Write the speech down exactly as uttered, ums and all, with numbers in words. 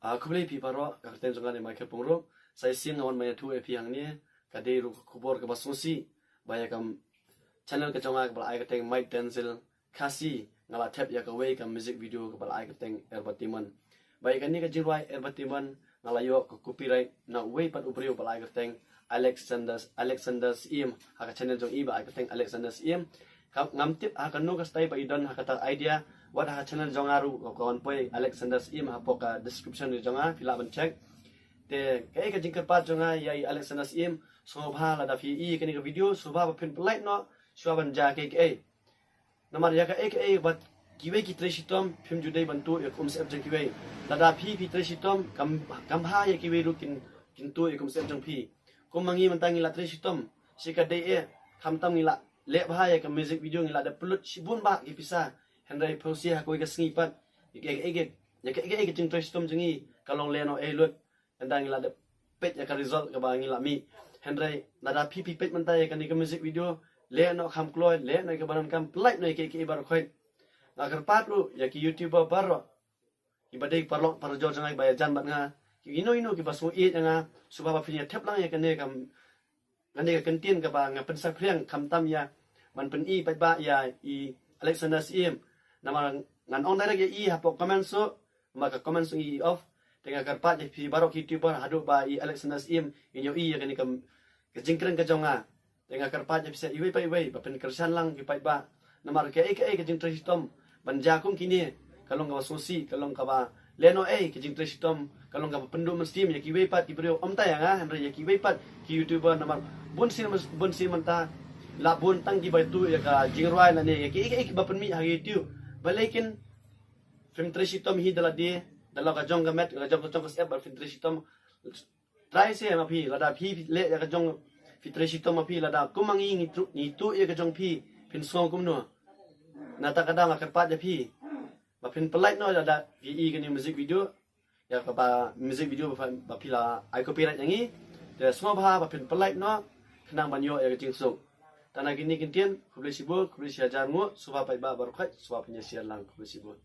Ah, khublei phi baroh, ka kyrteng jong nga dei Michael Pyngrope. Sa shisien nga wan ban ïathuh ïa phi hangne, ka dei ruh ka khubor kaba sngewsih ba ïa ka channel ka jong nga kaba la ai kyrteng Mike Denzel Khasi, nga la thep ïa kawei ka music video kaba la ai kyrteng Erbatimon. Ba ïa kane ka jingrwai Erbatimon nga la ïoh ka copyright na uwei pat u briew ba la ai kyrteng Alexander, Alexander Syiem, ha ka channel jong i ba ai kyrteng Alexander Syiem. Ka, ngam tip ha kano ka style ba i don ha kata idea, wat ha ka channel jong nga ruh ka wan poi Alexander Syiem hapoh ka description jong nga, phi lah ban check. Te kaei ka jingkyrpad jong nga ïa i Alexander Syiem, sngewbha lada phi i kane ka video, sngewbha ba phin pynlait noh shuwa ban jia kaei kaei. Namar ïa kaei kaei ba kiwei ki trei shitom, phim ju dei ban tuh ïa ka umsyep jong kiwei. Lada phi phi trei shitom, kam, kam bha ïa kiwei ruh kin, kin tuh ïa ka umsyep jong phi. Kum ma ngi mynta ngi la trei shitom, shi ka dei eh, khamtam ngi la leh bha ïa ka music video, ngi la dep pynlut shibun bah ki pisa. Hynrei phewse ha kawei ka sngi pat, ïa kaei kaei, ïa kaei kaei ka jingtrei shitom jong ngi ka long lehnohei lut. Hynda ngi la dep peit ïa ka result kaba ngi la mih. Hynrei lada phi phi peit mynta ïa kane ka music video, lehnoh kham kloi, lehnoh ïa kaba donkam, pynlait noh ïa kaei kaei baroh khoit. Nga kyrpad ruh ïa ki YouTuber baroh, kiba dei paralok parajor jong nga ba ïajan bad nga, ki ino ino kiba sngewsih ïa nga, sngewbha ba phin ïa thep lang ïa kane ka, kane ka kyntien kaba nga pynsaphriang, khamtam ïa ban pyni paidbah ïa i Alexander Syiem. Namar ngan ong direct ïa i hapoh comment shuh, namar ka comment shuh i off. Te nga kyrpad ïa phi baroh ki YouTuber haduh ba i Alexander Syiem in ïohi ïa kane ka, ka jingkren ka jong nga. Te nga kyrpad ïa phi sa iwei pa iwei ba pynkyrshan lang ki paidbah. Namar kaei kaei ka jingtrei shitom ban jia kum kine, ka long kaba sngewsih, ka long kaba lehnohei, ka jingtrei shitom ka long kaba pynduh mynsiem ïa kiwei pat ki briew, ym tang ïa nga hynrei ïa kiwei pat ki YouTuber. Namar bun sien, bun sien mynta la bun tang kiba tuh ïa ka jingrwai lane ïa kiei kiei kiba pynmih ha YouTube. Balei kin phim trei shitom hi da lade, da la ka jong ka met, ka jong ka jong ka syep ba phim trei shitom. Try seh ma phi, lada phi leh ïa ka jong phi trei shitom ma phi, lada kum ma ngi ngi tuh, ngi tuh ïa ka jong phi, phin sngew kumno? Nangta ka daw nga kyrpad ïa phi ba phin pynlait noh lada phi i kane music video, ïa kaba music video ba, ba phi la ai copyright ïa ngi. Te sngewbha ba phin pynlait noh khnang ban ïoh ïa ka jingsuk. Tang na kine ki kyntien, khublei shibun, khublei shihajar nguh, sngewbha paidbah baroh khoit, sngewbha phin ïa share lang, khublei shibun.